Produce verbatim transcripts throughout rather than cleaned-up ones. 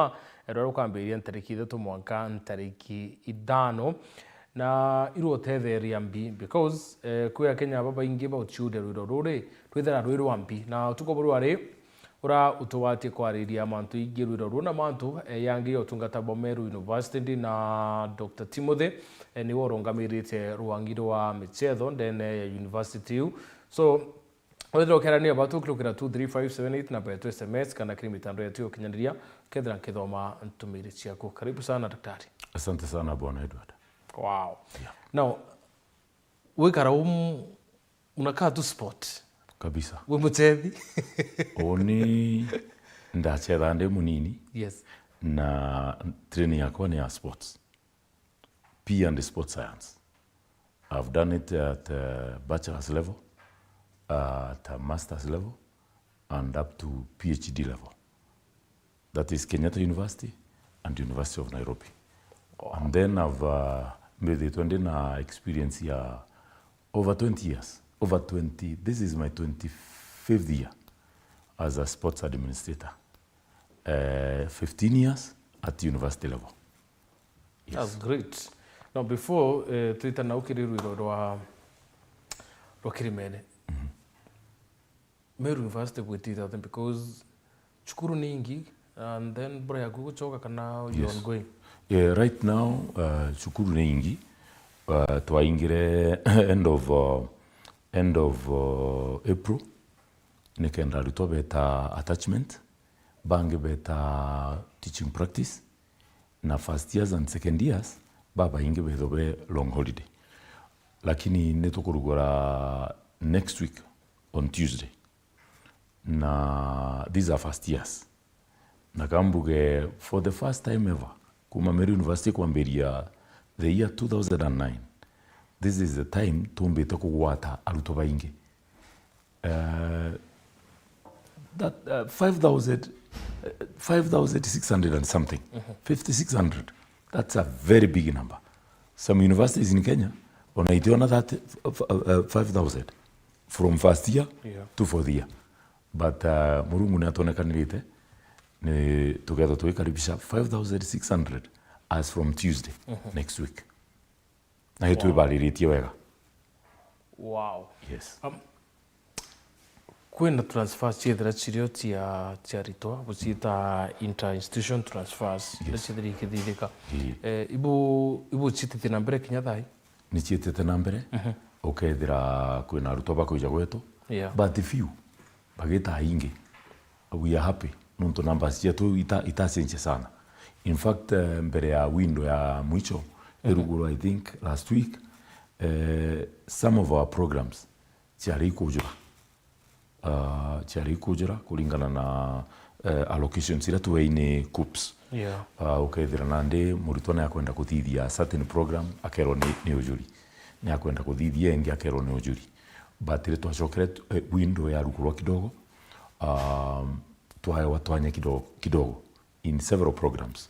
ruria rukambiria ntariki ithatu mwanka ntariki ithano, na irutetheria mbi, because, eh, kwi Akenya babaingi baguciuria rwiro ruri rwithira rwi rwa mbi, na utuku buru ari ura utugwatie kwariria mantu ingi rwiro ruu na mantu, eh, yangi ya utungata bwa Meru University ndi na Doctor Timothy, eh, niwe urungamirite rwangi rwa michetho ndene ya university iu. So, wethira ukerania batu ukirukira two three five seven eight namba yetu S M S kana kiri mitandao yetu ya ukinyaniria, kethira nkithoma ntumiri ciaku. Karibu sana, daktari. Asante sana, Bwana Edward. Wow. Yeah. Now, wikara um, unakaa tu sport. Kabisa. Wi muchethi? Uni ndachetha ndi munini. Yes. Na training yakwa ni ya sports. P and sports science. I've done it at, uh, bachelor's level, uh, at a master's level, and up to P H D level. That is Kenyatta University and University of Nairobi. Wow. And then I've, uh, mbithitwe ndi na experience ya over twenty years. Over twenty, this is my twenty-fifth year as a sports administrator. Uh, fifteen years at university level. Yes. That's great. Now, before, eh, twita nau kiri rwiro rwa, rwa Kirimene, Mhm. Meru University bwitite atia? Because cukuru ni ingi, and then bura yaku gucoka kana you Yes. ongoing? Yeah, right now, uh, cukuru ni ingi. Uh, twaingire end of, uh, end of, uh, April, nikenda arutwo beta attachment, bangi beta teaching practice, na first years and second years, babaingi bethwe be long holiday. Lakini nitukurugura next week on Tuesday. Na these are first years. Na kambuge, for the first time ever, kuma Meru University kwambiria the year two thousand and nine, this is the time tumbite kugwata arutwo baingi. Uh, that, uh, five thousand, uh, five thousand six hundred and something, Mhm. fifty-six hundred. That's a very big number. Some universities in Kenya, ona itiona that, uh, f-, uh, uh, five thousand from first year Yeah. to fourth year. But, uh, Murungu ni atonekanirite, ni tugetha tugikaribisha five thousand six hundred as from Tuesday Mhm. next week. Na Wow. itwibariritie wega. Wow. Yes. Um, kwina transfers ciethira cirio cia, cia aritwa, buciita inter-institution transfers, Yes. iria ciethira ikithithika. Ii. Eh, ibu, ibu ciitite na mbere kinya thaa ii? Ni ciitite na mbere, Mhm. ukethira kwina arutwa bakwija gwetu, Yeah. but few. Bagita aingi. We are happy. Nontu numbers cietu ita-, itachenje sana. In fact, eh, mbere ya window ya mwicho, Mhm. iruguru, I think, last week, eh, some of our programs ciari ikujura. Ah, ciari ikujura kuringana na, eh, allocations iria tuwei ni KUCCPS. Yeah. Ah, ukethira nandi muritwa ni akwenda kuthithia certain program, akerwo ni, ni ujuri. Ni akwenda kuthithia ingi, akerwo ni ujuri. But ri twacokere tu-, eh, window ya rugurwa kidogo, um, twaewa twanya kidogo, kidogo in several programs.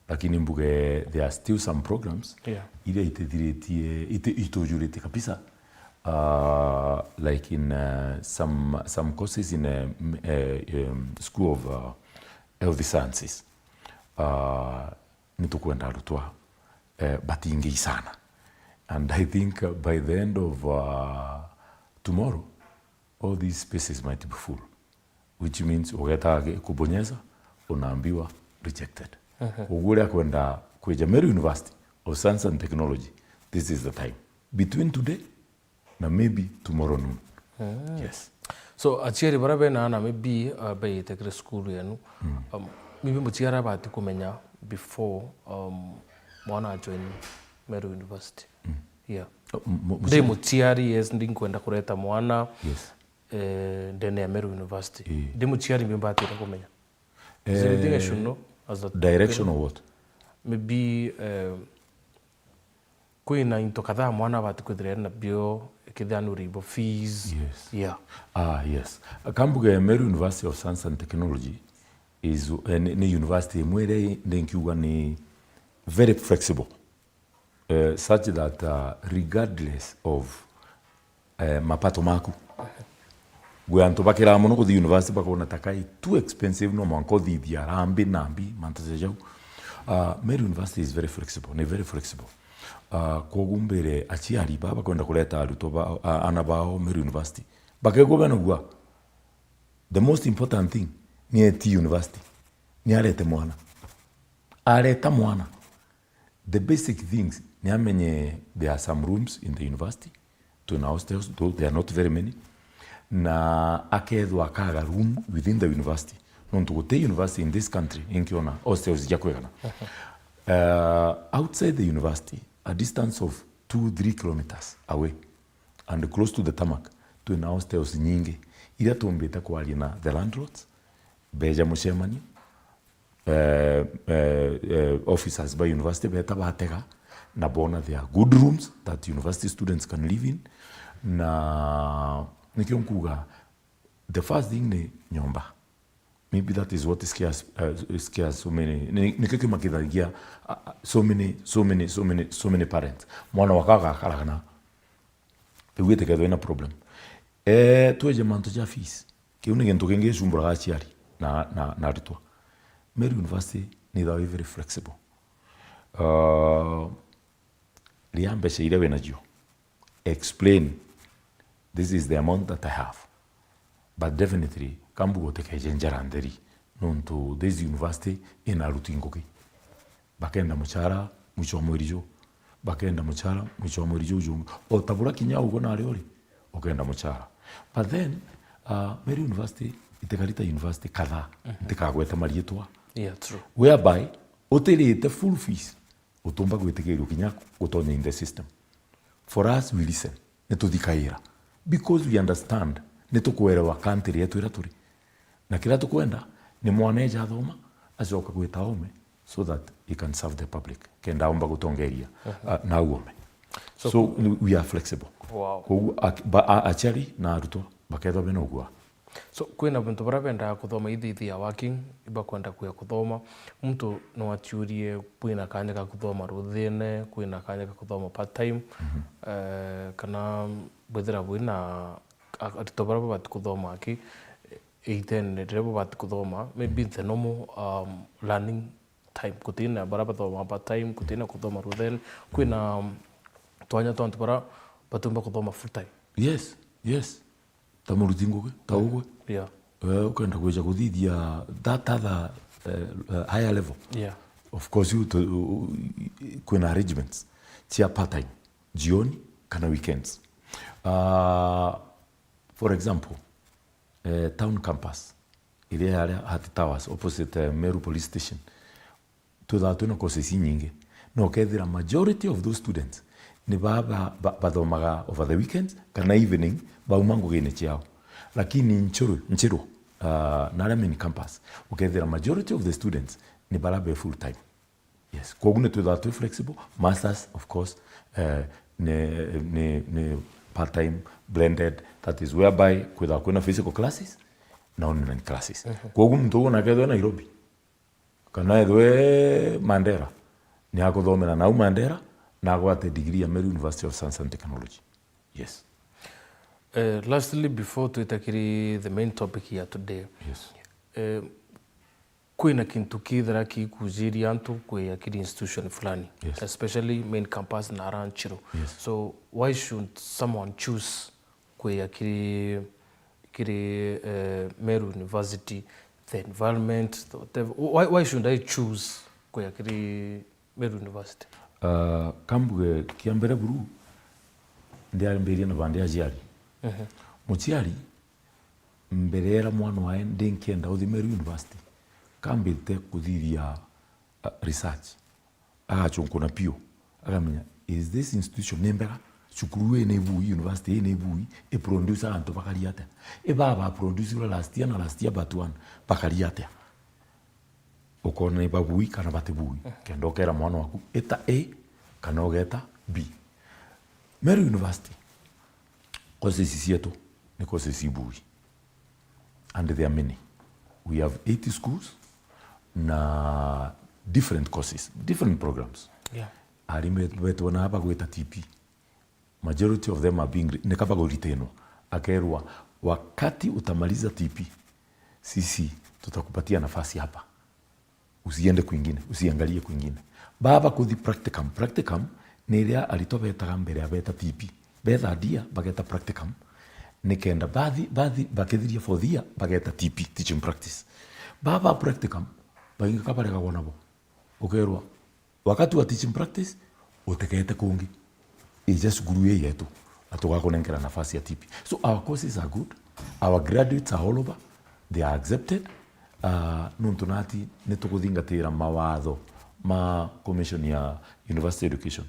Lakini mbuge there are still some programs Yeah. iria itithiritie, iti-, itujuritie kabisa. Uh, like in, uh, some, some courses in, uh, m-, uh, um, School of, uh, Health Sciences. Uh, nitukwenda arutwa, uh, batingi sana. And I think, uh, by the end of, uh, tomorrow, all these spaces might be full, which means ugeta kubonyeza, unaambiwa rejected. Mhm. Koguo uria kwenda kwija Meru University of Science and Technology, this is the time. Between today na maybe tomorrow noon. Mm. Yes. So, aciari baria bena ana maybe, uh, baite kiri cukuru yenu, Mm. um, maybe muciari abati kumenya before, um, mwana ajoin Meru University. Mm. Yeah. Uh, mu-, mu-, Ndi muciari. Muciari, yes, ndi nkwenda kureta mwana, Yes. eh, ndene ya Meru University. Ii. Ndi muciari, mbi mbatire kumenya? Is there anything I should Eh, know as a direction or what? Maybe, eh, kwina into kadhaa mwana abati kwithira ena bio, kethira ni uribo fees. Yes. Yeah. Ah, yes. Kambuge Meru University of Science and Technology is, eh, ni, ni university imwe iria ndi nkiuga ni very flexible. Eh, such that, uh, regardless of, eh, mapato maku, Gwe antu bakiraga mono kuthi university, bakona ta kai too expensive, no mwanka uthithia arambi na mbi, mantu ja jau. Uh, Meru University is very flexible, ni very flexible. Uh, kwogu mbire aciari baa bakwenda kureta arutwo ba, uh, ana bao Meru University, bakegwa bena ugwa. The most important thing ni eti university, ni arete mwana. Areta mwana. The basic things, ni amenye there are some rooms in the university, twina hostels, though they are not very many, na akethwa akaga room within the university. Nontu guti university in this country inkiona hostels ja kwigana. Uh, outside the university, a distance of two, three kilometers away, and close to the tarmac, twina hostels nyingi, iria tumbite kwaria na the landlords, beja mucemanio, eh, eh, eh, officers ba university beta batega, na bona there are good rooms that university students can live in. Na nikio nkuga, the first thing ni nyomba. Maybe that is what scares, uh, scares so many. Ni, nikio kimakithagia, uh, so many, so many, so many, so many parents. Mwana waka agakara kana, riu itikethwe ina problem. Eh, tweje mantu ja fees. Kiu ni gintu kingi gicumburaga aciari na, na, na arutwa. Meru University ni ithagwa i very flexible. Uh, ria mbeca iria winacio, explain, "This is the amount that I have." But definitely, kambuga utikeje njara ntheri, nontu this university ina aruti ngugi. Bakenda muchara mwisho wa mweri ju, bakenda muchara mwisho wa mweri ju jungi. O ta bura kinya uguo nari uri, ukenda muchara. But then, uh, Meru University itikari ta university kadhaa, ntikagweta marietwa. Yeah, true. Whereby, utirite full fees, utumba gwitikirio kinya gutonya in the system. For us, we listen. Nituthikaira. Because we understand, nitukwerewa country yetu iria turi. Na kiria tukwenda, ni mwana eja athoma, acoka gwita ome, so that he can serve the public. Kenda aumba gutongeria, uh, na auome. So, So, we are flexible. Wow. Koguo, ak-, ba-, a-, aciari na arutwa bakethwa bena ugwa. So, kwina antu baria bendaga kuthoma, either they are working, ibakwenda kuya kuthoma. Muntu no aciurie, kwina kanya ga kuthoma ruthine, kwina kanya ga kuthoma part time, eh, kana bwithira bwina a-, arutwo baria babati kuthoma aki, eightene riria babati kuthoma, maybe the normal, um, learning time, kutina baria bathomaa part time, kutina kuthoma ruthine, kwina, um, twanya twa antu baria batumba kuthoma full time. Yes, yes. Ta muruti ngugi, ta ugwe. Yeah. Eh, ukenda kwija kuthithia that other, eh, eh, higher level. Yeah. Of course, you to, u-, u-, kwina arrangements cia part time, jioni kana weekends. Ah, for example, eh, town campus, iria yari Hathi Towers, opposite, eh, Meru Police Station, twithaga twina courses inyingi. Na ukethira majority of those students ni ba, ba, ba, bathomaga over the weekends kana evening, bauma ngugine ciao. Lakini Nchiru, Nchiru, ah, na aria main campus, ukethira majority of the students ni baria be full time. Yes, kwogu ni twithaga twi flexible. Masters, of course, eh, ni, ni, ni part time, blended, that is whereby kwithaga kwina physical classes na online classes. Mhm. Kwogu muntu uu onake ethwe Nairobi, kana ethwe Mandera, ni akuthomera nau Mandera, na agwate degree ya Meru University of Science and Technology. Yes. Eh, lastly, before twita kiri the main topic ya today, Yes. eh, kwina kintu kithira kikujiria antu kwia kiri institution fulani, Yes. especially main campus na aria Nchiru. Yes. So, why should someone choose kwia kiri, kiri, eh, Meru University, the environment, the whatever? Why, why should I choose kwia kiri Meru University? Ah, kambuge kia mbere buru, ndiambirie na bandi aciari. Mhm. Muciari, mbere era mwana wae, ndinkienda uthi Meru University, kambite kuthithia, ah, research. Agachunkuna piu, akamenya, is this institution ni mbega? Cukuru ii ni bui, university ii ni bui, i produce antu bakari atia? I baba produce ura last year na last year but one, bakari atia? Ukona ni babui kana bati bui. Mhm. Kenda ukera mwana waku, ita A kana ugeta B. Meru University, courses cietu ni courses ibui. And there are many. We have eight schools na different courses, different programs. Yeah. Arimi betu na bagwita T P. Majority of them are being re-, ni kaba guritenwa. Akerwa, Wakati utamaliza T P, sisi tutakupatia nafasi hapa. Usiende kwingine, usiangalie kwingine. Baba kuthi practicum. Practicum ni iria aritwa betaga mbere ya beta T P. Betha ndia, bageta practicum. Nikenda bathi, bathi, bakithiria fourth year, bageta T P, teaching practice. Baba practicum, baingi kabaregagwa nabo. Ukerwa, wakati wa teaching practice, utekete kungi. Ija cukuru ii yetu, na tugakunenkera nafasi ya T P. So our courses are good, our graduates are all over, they are accepted. Uh, nuntu nati nitukuthingatira mawatho ma Commission ya University Education.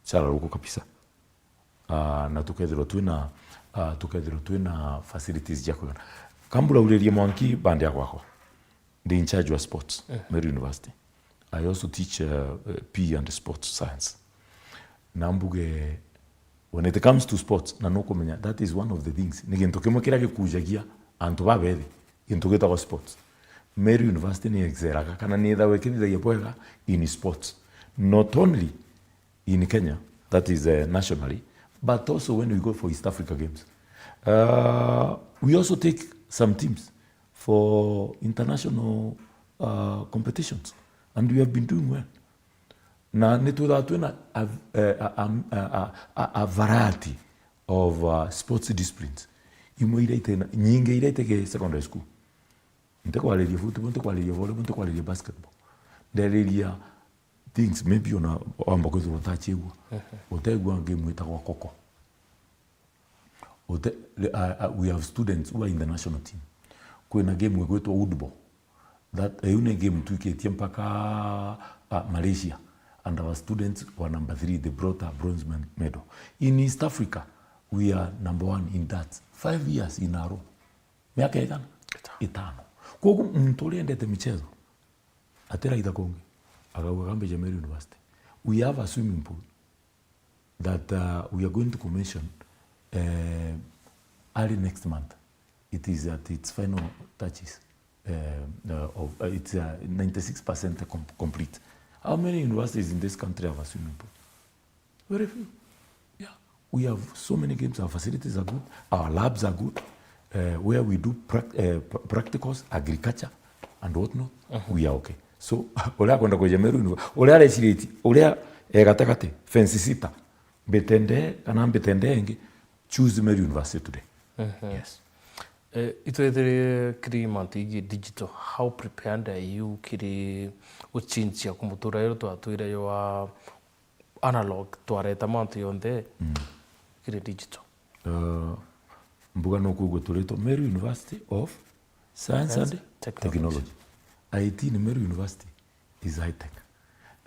Chararuko kabisa. Uh, na tukethirwa twina, uh, tukethirwa twina facilities cia kwigana. Kambura uririe Mwanki bandi ya gwakwa. Ndi in charge wa sports, Meru University. I also teach, uh, uh, P E and sports science. Na mbuge, when it comes to sports, na nukumenya, that is one of the things. Ni gintu kimwe kiria gikujagia antu babethi, gintu gitagwa sports. Meru University ni excelaga, kana ni ithagwa ikithithagia bwega in sports. Not only in Kenya, that is, uh, nationally, but also when we go for East Africa Games. Uh, we also take some teams for international, uh, competitions, and we have been doing well. Na ni twithaga twina a, a, a, a, a, a, a variety of, uh, sports disciplines. Imwe iria itena, nyingi iria itege secondary school. Ntikwariria football, ntikwariria volleyball, ntikwariria basketball. Nderiria things maybe ona wamba kwithirwa utachigua. Utegua game itagwa koko. Ute-, uh, uh, we have students who are in the national team. Kwina game igwitwa woodball. That, iu ni game twikitie mpaka, uh, Malaysia. And our students were number three, they brought a bronze men-, medal. In East Africa, we are number one in darts. Five years in a row. Miaka igana? Itano. Itano. Koguo muntu uria endete michezo, atiraitha kungi, agauga kambe Meru University. We have a swimming pool that, uh, we are going to commission, uh, early next month. It is at its final touches, uh, uh, of, uh, it's, uh, ninety-six percent com-, complete. How many universities in this country have a swimming pool? Very few. Yeah. We have so many games. Our facilities are good. Our labs are good. Uh, where we do prac-, uh, pr-, practicals, agriculture, and whatnot, we are okay. So, uria akwenda kuja Meru University, uria areciriti, uria e gategate, fence sita, mbitende, kana mbitende ingi, choose Meru University today. Yes. Eh, itwethirie kiri mantu igii digital, how prepared are you kiri guchinjia kumutura iro twatwire yo wa analog, twareta mantu yonthe kiri digital? Uh, mbuga no kuugwe turitwo Meru University of Science and Technology. Technology. I T ni Meru University is high tech.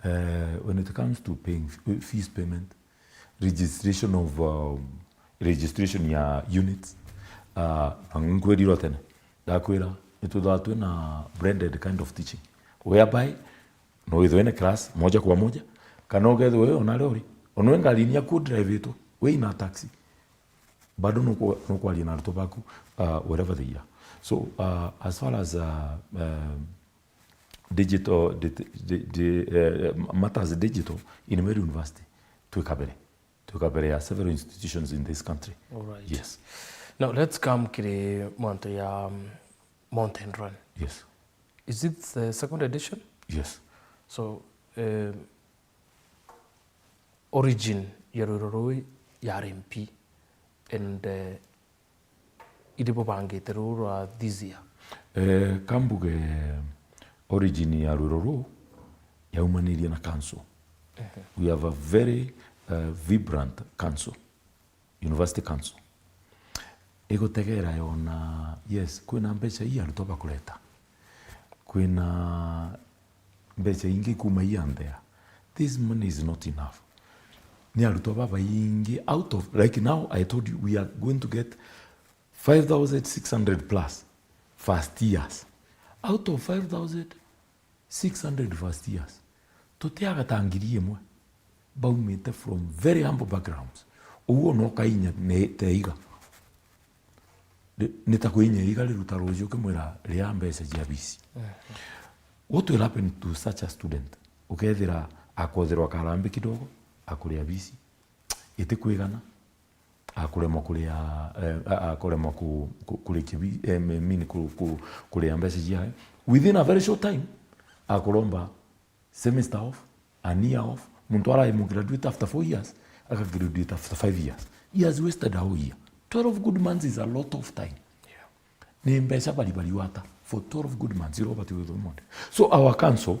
Uh, when it comes to paying f-, fees payment, registration of, um, registration ya units, uh, na nkwirirwo tene, ndakwira, nitwithaga twina blended kind of teaching, whereby no withwe in class moja kwa moja, kana ukethwe we ona ri uri, ona we ngarini yaku drive-itwe, we in a taxi, bado nuku-, nukwaria na arutwo baku, uh, wherever they are. So, uh, as far as, uh, um, digital, di-, di-, di-, uh, matters digital in Meru University, twi kabere. Twi kabere ya several institutions in this country. All right. Yes. Now, let's come kiri mantu ya, um, Mountain Run. Yes. Is it the second edition? Yes. So, um, origin ya rwiro ruu yari mpi, and, uh, iri bubangite ruu rwa this year? Eh, kambuge origin ya rwiro ruu yaumanirie na council. We have a very, uh, vibrant council, University Council. Igutegera yona, yes, kwina mbeca ii arutwo bakureta. Kwina mbeca ingi kuma ii and there. This money is not enough. Ni arutwo babaingi out of, like now I told you, we are going to get five thousand six hundred plus first years. Out of five thousand six hundred first years, tutiaga ta ngiri imwe baumite from very humble backgrounds. Uguo no kainya ne-, teiga. Ri-, ni ta kwinya iga riruta ruuji ukimwira ria mbeca cia bisi. What will happen to such a student? Ukethira akothirwa karambi kidogo, akuria bisi, itikwigana, akuremwa kuria, eh, a-, akuremwa ku-, ku-, kurikia bi-, eh, me-, mean ku-, ku-, kuria mbeca ciawe. Within a very short time, akuromba semester off, an year off. Muntu arai mu graduate after four years, aka graduate after five years. He has wasted a whole year. Twelve good months is a lot of time. Yeah. Ni mbeca bari bari wata for twelve good months, iria ubati gwithwa mondi. So our council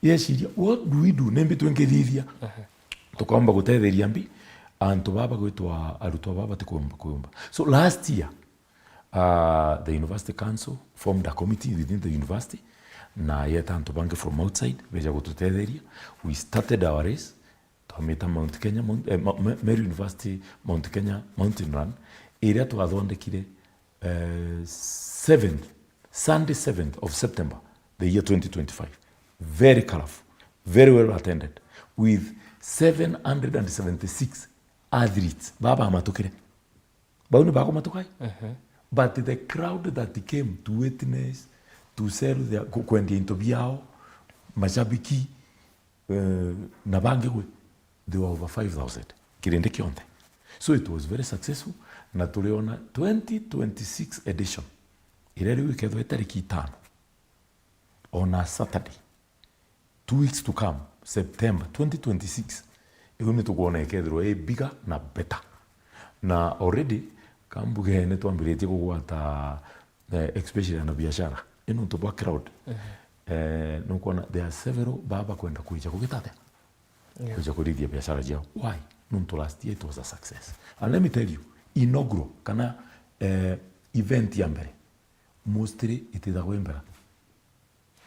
yeciria, what do we do? Nimbi twingithithia? Mhm. Tukaomba gutetheria mbi antu baba gwitwa arutwa baba batikwomba kwomba. So last year, uh, the university council formed a committee within the university, na yeta antu bangi from outside beja gututetheria. We started our race, twamita Mount Kenya, Mount, eh, Ma-, Ma-, Meru University Mount Kenya Mountain Run, iria twathondekire, eh, seventh, Sunday seventh of September, the year twenty twenty-five. Very colorful, very well attended, with seven hundred and seventy-six athletes baba amatukire. Bau ni bakumatuka i? Mhm. But the crowd that came to witness, to sell their, ku-, kwendia into biao, mashabiki, eh, na bangi gwe, they were over five thousand. Kirindi kionthe. So it was very successful, na turiona twenty twenty-six edition, iria riu ikethwa itariki itano, on a Saturday, two weeks to come, September twenty twenty-six, iu ni tukwona ikethirwa i bigger na better. Na already, ka mbuge ni twambiritie kugwata, eh, especially na biashara. Ino ntu bwa crowd. Mhm. Eh, nukwona, there are several baba kwenda kwija kugita atia? Yeah. Kwija kurithia biashara ciao. Why? Nontu last year it was a success. And let me tell you, inaugural, kana, eh, event ya mbere, mostly itithagwa i mbera.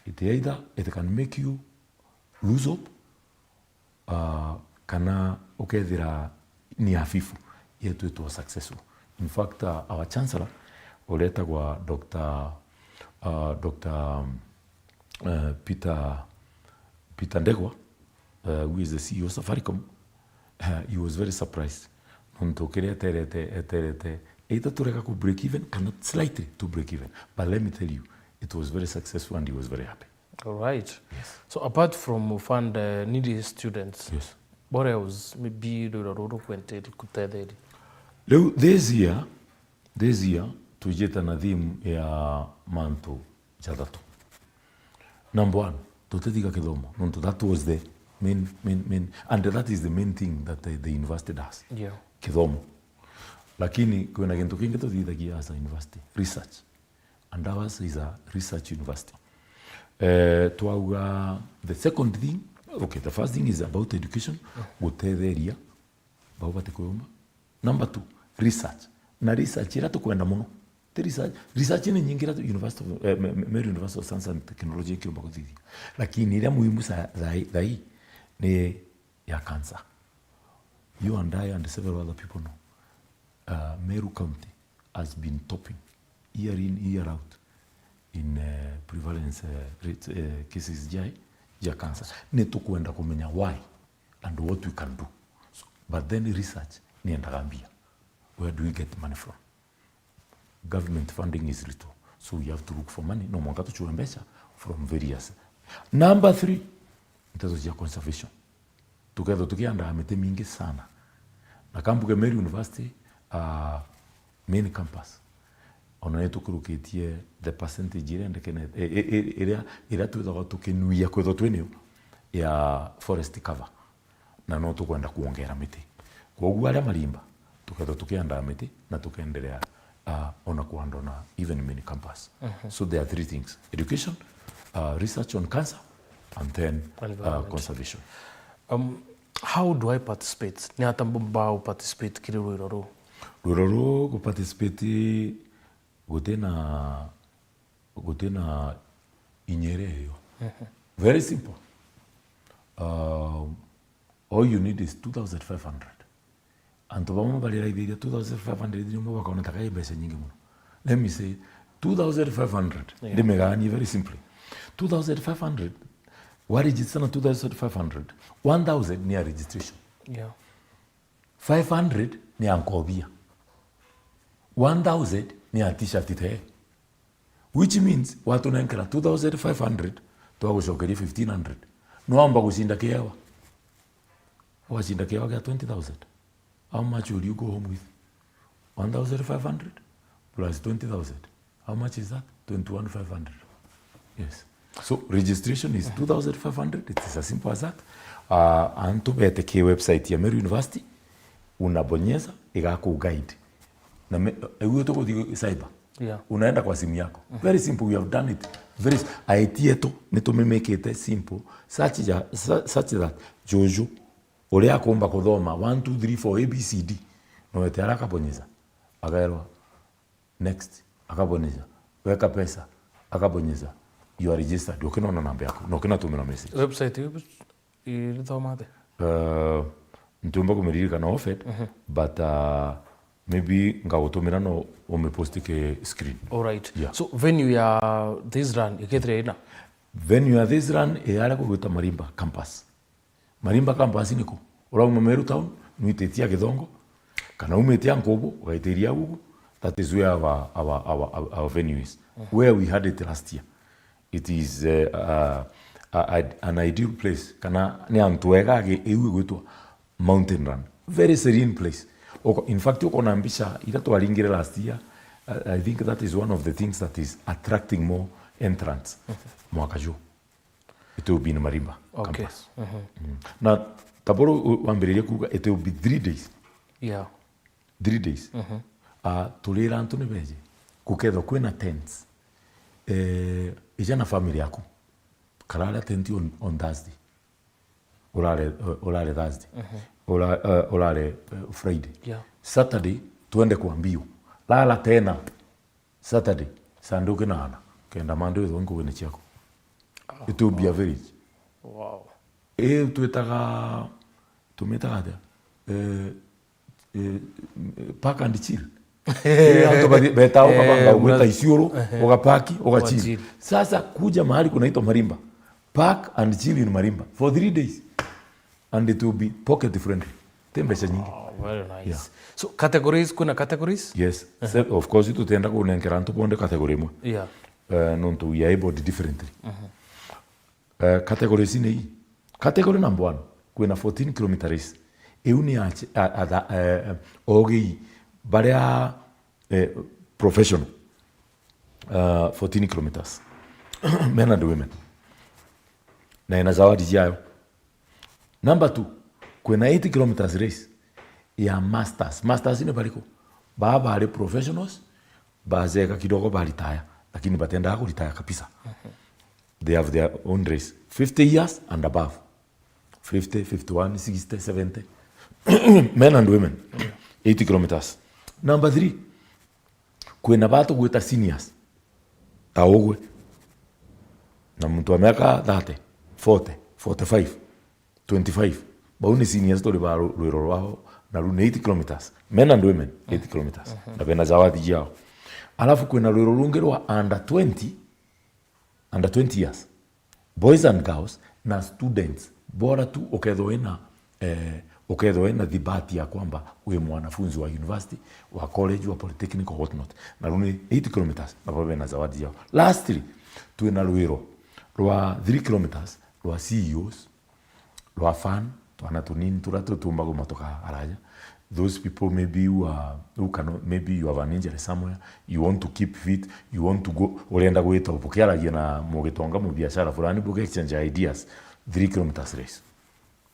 It either, it can make you lose hope, uh, kana ukethira ni hafifu yetu itwa successful. In fact, uh, our chancellor, uria etagwa Doctor, uh, Doctor, um, uh, Peter, Peter Ndegwa, uh, who is the C E O of Safaricom, uh, he was very surprised. Nontu kiria eterete, eterete, either turega ku break even, kana slightly to break even. But let me tell you, it was very successful and he was very happy. All right. Yes. So apart from fund, uh, needy students, yes, what else maybe rwiro ruru kwenda kutetheria? Riu this year, this year, twijite na theme ya mantu jathatu. Number one, tutithiga kithomo, nontu that was the main, main, main, and that is the main thing that the, the university does. Yeah. Kithomo. Lakini kwina gintu kingi tuthithagia as a university, research. And ours is a research university. Eh, twauga the second thing, okay, the first thing is about education, gutetheria bau bati kwiyumba. Number two, research. Na research iria tukwenda muno, ti research, research ni nyingi iria University of, eh, Me-, Me-, Meru University of Science and Technology ikirumba kuthithia. Lakini iria muhimu sa-, thai, thai ni ya cancer. You and I and several other people know, uh, Meru County has been topping year in, year out in, uh, prevalence, uh, rate, uh, cases ja, ja cancer. Ni tukwenda kumenya why and what we can do. So, but then research ni endaga mbia. Where do we get money from? Government funding is little. So we have to look for money. No mwanka tuchue mbeca from various. Number three, nteto cia conservation. Tukethwa tukiandaa miti mingi sana. Na kambuge Meru University, uh, main campus, ona ni tukurukitie the percentage iria endekene, i-, i-, i-, iria, iria twithagwa tukinuia kwithwa twinio ya forest cover. Na no tukwenda kuongera miti. Kwoguo aria marimba, tukethwa tukiandaa miti na tukendelea, uh, ona kuanda ona even main campus. Mhm. So there are three things: education, uh, research on cancer, and then, uh, environment, conservation. Um, how do I participate? Ni ata mbao participate kiri rwiro ruu? Rwiro ruu gu participate gutina, gutina inya iria iyo. Mhm. Very simple. Um, all you need is two thousand five hundred. Antu bamwe bariraithiria two thousand five hundred nimo bakona ta kai mbeca nyingi muno. Let me say, two thousand five hundred, yeah, ndimiganie very simply. Two thousand five hundred, wa register na two thousand five hundred, one thousand ni ya registration. Yeah. Five hundred ni ya nkobia. One thousand ni ya t-shirt te. Which means, watunenkera two thousand five hundred, twagucokeria fifteen hundred. Nwamba gucinda kiewa. Wacinda kiewa kia twenty thousand. How much will you go home with? one thousand five hundred plus twenty thousand. How much is that? Twenty-one five hundred. Yes. So registration is two thousand five hundred. It is as simple as that. Uh, antu bete ki website ya Meru University, unabonyeza, igaku guide. Na me, iu tukuthi cyber. Yeah. Unaenda kwa simu yako. Very simple, we have done it. Very s-, aiti yetu nitumimikite simple such ja-, su-, such that juju uria akumba kuthoma one, two, three, four, A B C D, no wete ara akabonyeza, agerwa next, akabonyeza, weka pesa, akabonyeza, you are registered, ukinona namba yaku, na ukinatumira message. Website iu irithoma atia? Uh, ntiumba kumiririkana offered, but, uh, maybe ngagutumira no umipost ki screen. All right. Yeah. So venue ya this run ikethira ina? Venue ya this run iyare kugwita Marimba campus. Marimba campus ni ku? Urauma Meru town, nwititie a Githongo, kana umite a Nkubu, ugaitiria ugu, that is where our, our, our, our, our venue is. Where we had it last year. It is, uh, uh, a, a, an ideal place. Kana ni antu ega agi-, iu igwitwa Mountain Run. Very serene place. Uko-, in fact, ukona mbica ira twaringire last year, uh, I think that is one of the things that is attracting more entrants mwaka juu. It will be in Marimba campus. Mm. Na taboro u-, wambiririe kuuga it will be three days. Yeah. Three days. Ah, turira antu ni beje. Kukethwa kwina tents. Eh, ija na family yaku. Karara tent on, on Thursday. Urare, uh, urare Thursday. Ura-, uh, urare, uh, Friday. Yeah. Saturday, twende kwa mbio. Lala tena. Saturday, Sunday ukinaana. Kenda Monday withwe nguine ciaku. It will be a village. Wow. Ii twitaga, tumitaga atia? Eh, eh, park and chill. Ii antu bathi-, betaga ukabanga ugwita Isiolo, ugapaki, ugachill. Ugachill. Sasa kuja mahali kunaitwa Marimba. Park and chill in Marimba for three days. And it will be pocket friendly. Ti mbeca nyingi. Oh, very nice. Yeah. So, categories, kuna categories? Yes. Se-, of course, tutenda kunenkera antu bonde category imwe. Yeah. Eh, nontu we are abled differently. Eh, categories ni ii. Category number one, kwina fourteen kilometer race. Iu ni achi-, a, a, a, eh, ogii baria, eh, professional. Uh, fourteen kilometers. Men and women. Na ina zawadi ciayo. Number two, kwina eighty kilometers race ya masters. Masters ni bariku? Baa bari professionals, bazeka kidogo ba retire, lakini batendaga ku retire kabisa. They have their own race. Fifty years and above. Fifty, fifty-one, sixty, seventy. Men and women. Eighty kilometers. Number three, kwina baa tugwita seniors. Ta ugwe. Na muntu wa miaka thirty, forty, forty-five, twenty-five. Bau ni seniors turi ba ru-, rwiro rwao, na ru ni eighty kilometers. Men and women, eighty kilometers. Na bena zawadi ciao. Alafu kwina rwiro rungi rwa under twenty, under twenty years. Boys and girls na students, bora tu ukethwa wina, eh, ukethwa wina thibati ya kwamba wi mwanafunzi wa university, wa college, wa polytechnic or what not. Na ru ni eighty kilometers, na bau bena zawadi yao. Lastly, twina rwiro rwa three kilometers rwa C E Os, rwa fan, twana tunini turia tutumba gumotoka araja. Those people maybe who are, who cannot, maybe you have an injury somewhere, you want to keep fit, you want to go, urenda gwita bukiaragia na mugitonga mu biashara fulani, buki exchange ideas, three kilometers race.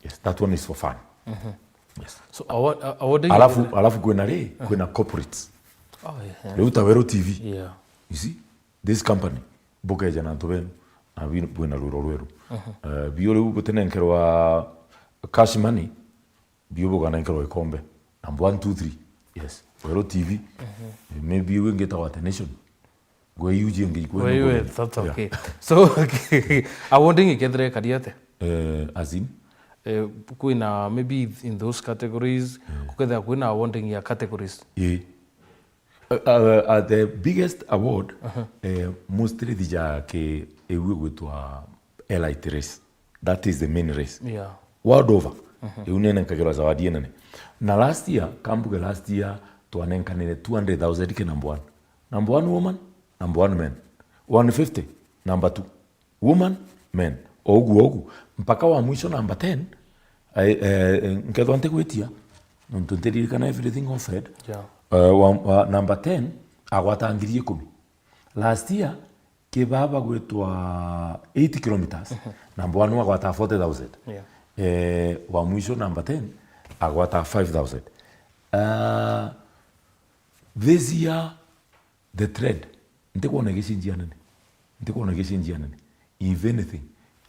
Yes, that one is for fun. Yes. So, awa-, a-, awarding. Alafu, alafu kwina ri, kwina corporates. Oh, yeah. Riu ta Weru T V. Yeah. You see? This company, bukeja na antu benu, na bi-, bwina rwiro rweru. Eh, bio riu butinenkerwa cash money, bio bukanenkerwa ikombe. Number one, two, three. Yes. Weru T V. Maybe iu ingi itagwa The Nation. Gwe iu jingi ikwe. Wait, wait, that's okay. So, okay. Awarding ikethira ikari atia? Eh, as in? Eh, kwina maybe in those categories, kukethira kwina awarding ya categories. Ii. Uh, uh, uh, the biggest award, eh, mostly thija ki iu igwitwa Elite Race. That is the main race. Yeah. World over. Iu ninenkagirwa zawadi inene. Na last year, kambuge last year, twanenkanire two hundred thousand ki number one. Number one woman, number one men. One fifty, number two. Woman, men. O uguo, o uguo. Mpaka wa mwisho number ten, ai, eh, eh, nkethwa ntigwitia, nontu ntiririkana everything offered. Yeah. Uh, wa, wa, number ten, agwata ngiri ikumi. Last year, kibaba gwitwa eight kilometers, number one agwata forty thousand. Yeah. Eh, wa mwisho number ten, agwata five thousand. Uh, this year, the trend, ntikwona gicinjia nene. Ntikwona gicinjia nene. If anything,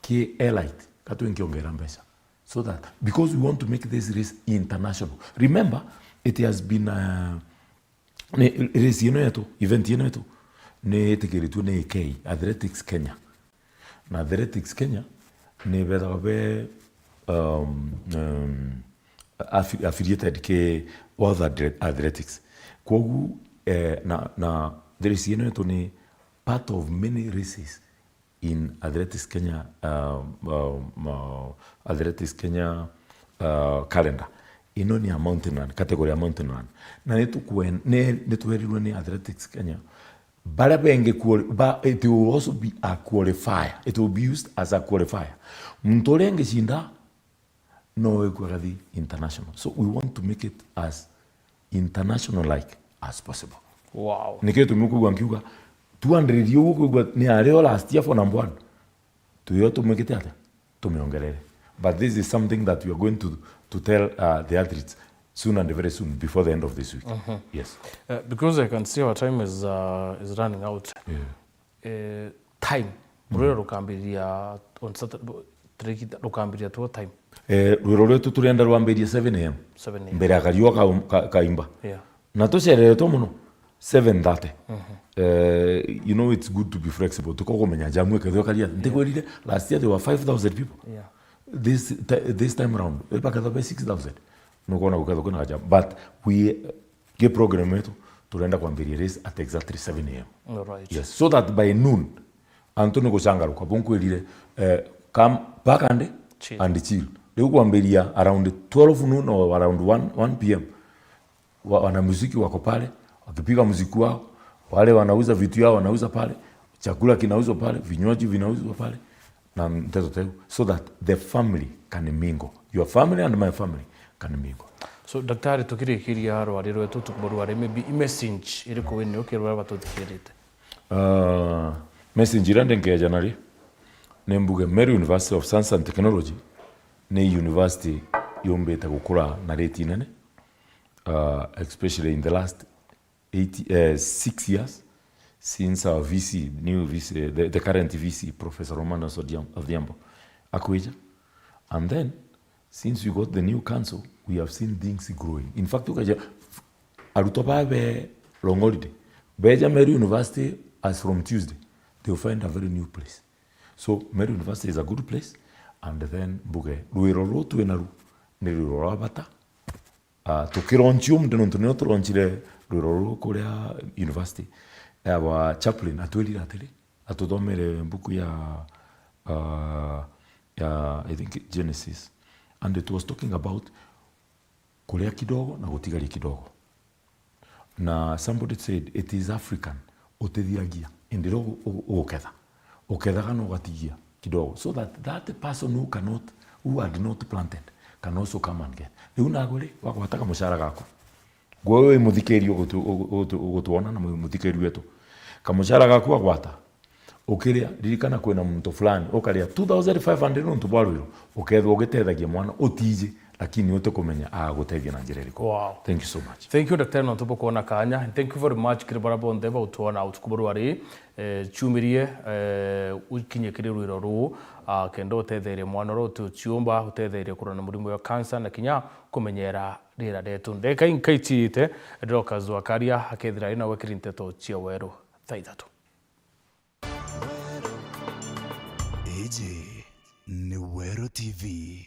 ki elite, katwe nkiongera mbeca. So that, because we want to make this race international. Remember, it has been, uh, ni, race ino yetu, event ino yetu, ni itikiritue ni A K, Athletics Kenya. Na Athletics Kenya ni bethagwa be, um, um, affi-, affiliated ki World Athle-, Athletics. Kwogu, eh, na, na race ino yetu ni part of many races in Athletics Kenya, uh, um, uh, Athletics Kenya, uh, calendar. Ino ni ya mountain run, category ya mountain run. Na nitukwen-, ni, nitwerirwe ni Athletics Kenya, baria bengi quali-, ba, it will also be a qualifier. It will be used as a qualifier. Muntu uria engicinda no wikua gathi international. So we want to make it as international like as possible. Wow. Nikio gitumi ukwigua nkiuga two hundred uguo ukwigua ni ario last year for number one. Tuyo tumwikite atia? Tumiongerere. But this is something that we are going to, to tell, uh, the athletes soon and very soon, before the end of this week. Yes. Uh, because I can see our time is, uh, is running out. Yeah. Eh, time. Rwiro rukambiriria on Saturday, tariki ita-, rukambiriria two time. Eh, rwiro rwetu turenda rwambirie seven a m. Seven a m. Mbere ya kariua ka-, ka-, kaimba. Yeah. Na tucereretwe muno, seven thirty. Eh, you know, it's good to be flexible. Tuko kumenya jamu ikethwa karia. Ntikwirire, last year there were five thousand people. Yeah. This ti-, this time round, ibakethwa be six thousand. Nukwona gukethwa kwina jam. But we, ki program yetu, turenda kwambiria race at exactly seven a m. All right. Yes, so that by noon, antu ni gucangaruka, bunkwirire, eh, come, park and chill. And chill. Riu kwambiria around twelve noon or around one, one p m, wa-, wanamuziki wako pale, wakipiga muziki wao, wale wanauza vitu yao wanauza pale, chakula kinauzwa pale, vinywaji vinauzwa pale, na nteto teu, so that the family can mingle. Your family and my family can mingle. So, daktari, tukirikiria rwari rwetu, tukumurwari, maybe i message iriku wina ukirwa batuthikirite? Uh, message iria ndinkeja nari, ni mbuge Meru University of Science and Technology ni university yumbite gukura na rate inene, uh, especially in the last eight, eh, six years since our V C, new V C, the, the current V C, Professor Romanus Odhiam-, Odhiambo, akwija. And then, since we got the new council, we have seen things growing. In fact, ukaja, arutwo baa be long holiday, beja Meru University as from Tuesday, they will find a very new place. So, Meru University is a good place, and then mbuge, rwiro ruu twina ru, ni rwiro rwa bata, Ah, tukironchi umuthi nontu nio turonchire rwiro ruru kuria university. Our chaplain atwirire atiri, atuthomere mbuku ya, ah, ya, I think, Genesis. And it was talking about kuria kidogo na gutigaria kidogo. Na somebody said, "It is African, utithiagia, indi rio ugu-, ugu-, uguketha. Ukethaga na ugatigia kidogo." So that that person who cannot, who had not planted can also come and get. Riu nawe ri, wagwata kamucara gaku. Gwe wi muthikiri ugutu-, ugu-, ugutu-, ugutwona na mu-, muthikiri wetu. Kamucara gaku wagwata. Ukiria, ririkana kwina muntu fulani, ukaria two thousand five hundred nontu bwa rwiro, ukethwa ugitethagia mwana utiji, lakini utikumenya agutethia na njira iriku. Wow. Thank you so much. Thank you, Daktari, nontu bwa kwona kanya. And thank you very much kiri baria bonthe bautwona utuku bwa rwari, eh, ciumirie, eh, ukinye kiri rwiro ruu, ah, kenda utetherie mwana uria utiuciumba, utetherie kurwa na murimo wa cancer, na kinya kumenyera riera rietu. Ndeka inkaicite, Dorcas Wakaria akethira ari nawe kiri nteto cia weru thaa ithatu. Iji ni Weru T V.